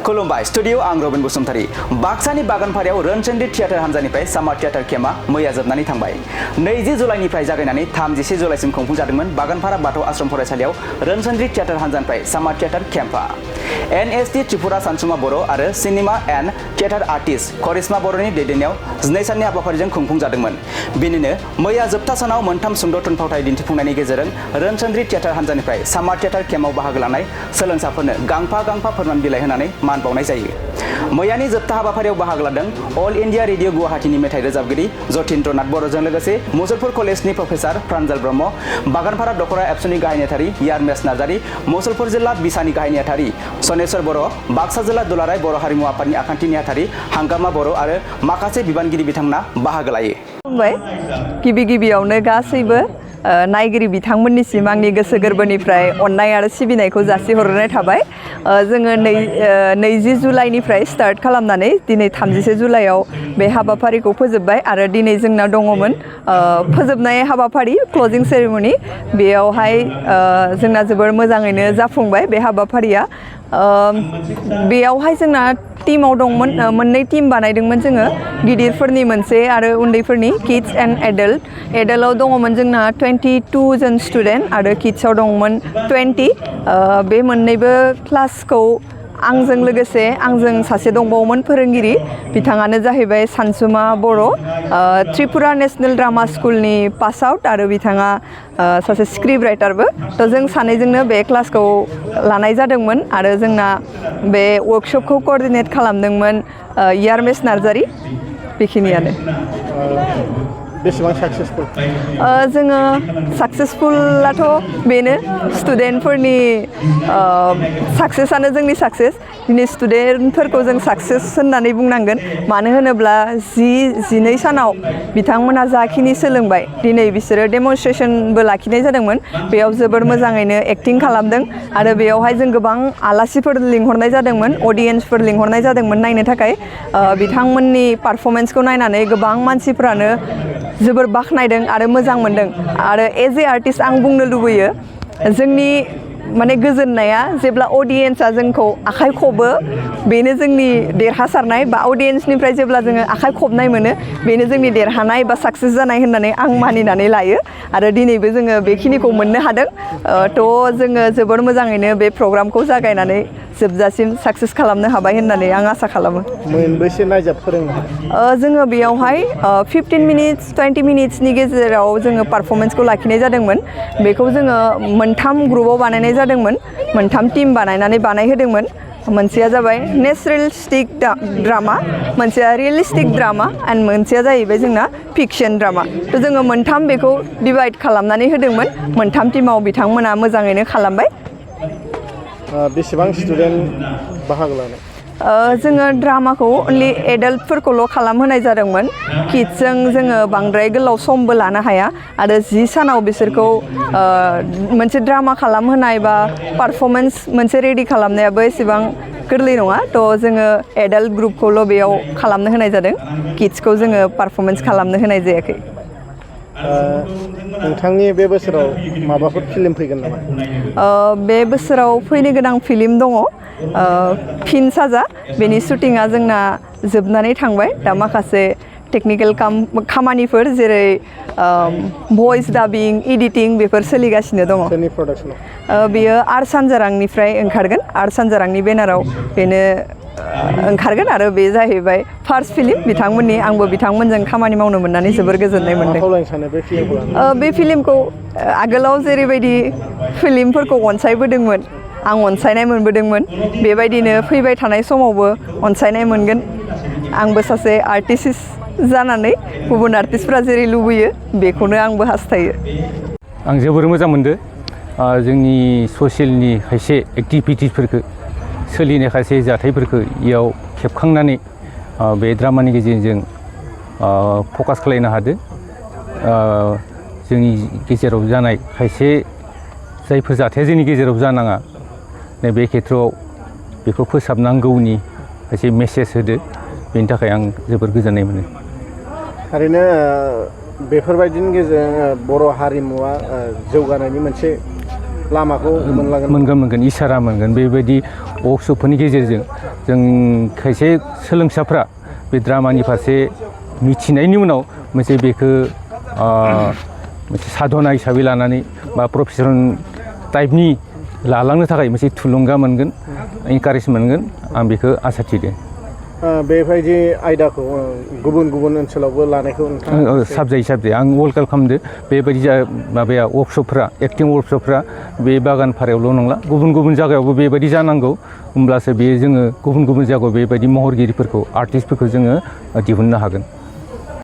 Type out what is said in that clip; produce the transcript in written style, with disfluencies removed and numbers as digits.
खुलुमबाय स्टुडियो आं रबिन बाक्सानि बागानफारियाव रोनसोन्द्रि थियेटार हानजानिफ्राय सामार थियेटार केम्पआ मैया जोबनानै थांबाय 20 जुलाइनिफ्राय जागायनानै 31 जुलाइसिम खुंफुंजादोंमोन बागानफारा बाथौ आश्रम फरायसालियाव रोनसोन्द्रि थियेटार हानजानिफ्राय सामार थियेटार केम्पआ एनएसटि त्रिपुरा सानसुमा बर' आरो सिनेमा एन्ड थियेटार आर्टिस्ट करिश्मा बर'नि दैदेननायाव 2 साननि हाबाफारिजों खुंफुंजादोंमोन बेनिनो मैया जोबथा सानाव मोनथाम सुंद' थुनफावथाय दिन्थिफुंनायनि गेजेरजों रोनसोन्द्रि थियेटार हानजानिफ्राय सामार थियेटार केम्पआव बाहागो लानाय सोलोंसाफोरनो गांफा फोरमान बिलाइ होनानै मान बावनाय जायो मैयानि जोबथा हाबाफारियाव बाहागो लादों अल इन्डिया रेडियो गुवाहाटीनि मेथाइ रोजाबगिरि जतीन्द्रनाथ बर'जों लोगोसे मुसलपुर कलेजनि प्रफेसार प्रान्जल ब्रह्म बागानफारा दखरा एबसुनि गाहाय नेहाथारि रनस्वndri मुसलपुर जिल्ला बिसानि गाहाय नेहाथारि सनेश्वर बर' बाक्सा जिल्ला दुलाराय बर' हारिमु आफादनि आखान्थि नेहाथारि हांगामा बर' आरो माखासे बिबानगिरि बिथांमोना बाहागो लायो। गिबियावनो गासैबो नायगिरि बिथांमोननिसिम आंनि गोसो गोरबोनिफ्राय अननाय आरो सिबिनायखौ जासिहरनाय थाबाय जोङो 20 जुलाइनिफ्राय स्टार्ट खालामनानै दिनै 31 जुलाइआव बे हाबाफारिखौ फोजोबबाय आरो दिनै जोंना दङमोन फोजोबनाय हाबाफारि क्लोजिं सेरेमनि बेयावहाय जोंना जोबोर मोजाङैनो जाफुंबाय बे हाबाफारिया बेयावहाय जोंना टीमाव दंमोन मोननै टीम बानायदोंमोन जोङो गिदिरफोरनि मोनसे आरो उन्दैफोरनि किड्स एन्ड एडल्टआव दङमोन जोंना 22 जन स्टुडेन्ट आरो किड्सआव दंमोन 20 बे मोननैबो क्लासखौ आंजों लोगोसे आंजों सासे दंबावोमोन फोरोंगिरि बिथाङानो जाहैबाय सानसुमा बर' त्रिपुरा नेशनेल ड्रामा स्कुलनि पास आउट आरो बिथाङा सासे स्क्रिप्ट राइटारबो थ' जों सानैजोंनो बे क्लासखौ लानाय जादोंमोन आरो जोंना बे वर्कशपखौ कोअर्डिनेट खालामदोंमोन रनस्वndri बेखिनियानो बेसेबां साक्सेसफुल जोङो साक्सेसफुलाथ' बेनो स्टुडेन्टफोरनि साक्सेसआनो जोंनि साक्सेस दिनै स्टुडेन्टफोरखौ जों साक्सेस होननानै बुंनांगोन मानो होनोब्ला 12 सानाव बिथांमोनहा जाखिनि सोलोंबाय दिनै बिसोरो डेमनस्ट्रेशनबो लाखिनाय जादोंमोन बेयाव जोबोर मोजाङैनो एक्टिं खालामदों आरो बेयावहाय जों गोबां आलासिफोर लिंहरनाय जादोंमोन अडियेन्सफोर लिंहरनाय जादोंमोन नायनो थाखाय बिथांमोननि पारफरमेन्सखौ नायनानै गोबां मानसिफ्रानो जोबोर बाख्नायदों आरो मोजां मोनदों आरो एज ए आर्टिस्ट आं बुंनो लुबैयो जोंनि माने गोजोननाया जेब्ला अडियेन्सआ जोंखौ आखाइ खबो बेनो जोंनि देरहासारनाय बा अडियेन्सनिफ्राय जेब्ला जोङो आखाइ खबनाय मोनो बेनो जोंनि देरहानाय बा साक्सेस जानाय होननानै आं मानिनानै लायो आरो दिनैबो जोङो बेखिनिखौ मोननो हादों थ' जोङो जोबोर मोजाङैनो बे प्रग्रामखौ जागायनानै जोबजासिम साक्सेस खालामनो हाबाय होननानै आं आसा खालामो मोनबेसे नायजाब फोरोंनो जोङो बेयावहाय 15 मिनिट्स 20 मिनिट्सनि गेजेराव जोङो पारफरमेन्सखौ लाखिनाय जादोंमोन बेखौ जोङो मोनथाम ग्रुपाव बानायनाय जादोंमोन मोनथाम टीम बानायहोदोंमोन मोनसेया जाबाय नेचुरेलिस्टिक ड्रामा मोनसेया रियेलिस्टिक ड्रामा एन्ड मोनसेया जाहैबाय जोंना फिक्सन ड्रामा थ' जोङो मोनथाम बेखौ डिभाइड खालामनानै होदोंमोन मोनथाम टीमाव बिथांमोना मोजाङैनो खालामबाय बेसेबां स्टुडेन्ट बाहागो लानाय जोङो ड्रामाखौ अनलि एडाल्टफोरखौल' खालामहोनाय जादोंमोन किड्सजों जोङो बांद्राय गोलाव समबो लानो हाया आरो 10 सानाव बिसोरखौ मोनसे ड्रामा खालामहोनाय बा पारफरमेन्स मोनसे रेडि खालामनायाबो एसेबां गोरलै नङा थ' जोङो एडाल्ट ग्रुपखौल' बेयाव खालामनो होनाय जादों किड्सखौ जोङो पारफरमेन्स खालामनो होनाय जायाखै नोंथांनि बे बोसोराव माबाफोर फिल्म फैगोन नामा बे बोसोराव फैनो गोनां फिल्म दङ फिन साजा बेनि शुटिंआ जोंना जोबनानै थांबाय दा माखासे टेकनिकेल खामानिफोर जेरै भइस डाबिं एडिटिं बेफोर सोलिगासिनो दङ बेयो रनस्वndriनिफ्राय ओंखारगोन रनस्वndriनि बेनाराव बेनो ओंखारगोन आरो बे जाहैबाय फार्स्ट फिल्म बिथांमोननि आंबो बिथांमोनजों खामानि मावनो मोननानै जोबोर गोजोननाय मोनदों बे फिल्मखौ आगोलाव जेरैबायदि फिल्मफोरखौ अनसायबोदोंमोन आं अनसायनाय मोनबोदोंमोन बेबायदिनो फैबाय थानाय समावबो अनसायनाय मोनगोन आंबो सासे आर्टिस्ट जानानै गुबुन आर्टिस्टफ्रा जेरै लुबैयो बेखौनो आंबो हास्थायो आं जोबोर मोजां मोनदों जोंनि ससियेलनि खायसे एक्टिभिटिसफोरखौ सोलिनाय खायसे जाथायफोरखौ इयाव खेबखांनानै बे ड्रामानि गेजेरजों फकास खालामनो हादों जोंनि गेजेराव जानाय खायसे जायफोर जाथाया जोंनि गेजेराव जानाङा बे खेथ्रआव बेखौ फोसाबनांगौनि खायसे मेसेज होदो बेनि थाखाय आं जोबोर गोजोननाय मोनो थारैनो बेफोरबायदिनि गेजेरजों बर' हारिमुवा जौगानायनि मोनसे लामाखौ मोनलांगोन मोनगोन इसारा मोनगोन बेबायदि वर्कशपफोरनि गेजेरजों जों खायसे सोलोंसाफ्रा बे ड्रामानि फारसे मिथिनायनि उनाव मोनसे बेखौ मोनसे साधना हिसाबै लानानै बा प्रफेसन टाइपनि लालांनो थाखाय मोनसे थुलुंगा मोनगोन इनकारेज मोनगोन आं बेखौ आसा थिदों बेबायदि आयदाखौ गुबुन गुबुन ओनसोलावबो लानायखौ नोंथाङा साबजायो आं वेलकाम खालामदो बेबायदि माबाया वर्कशपफ्रा एक्टिं वर्कशपफ्रा बे बागानफारायावल' नंला गुबुन गुबुन जायगायावबो बेबायदि जानांगौ होमब्लासो बेयो जोङो गुबुन गुबुन जायगायाव बेबायदि महरगिरिफोरखौ आर्टिस्टफोरखौ जोङो दिहुननो हागोन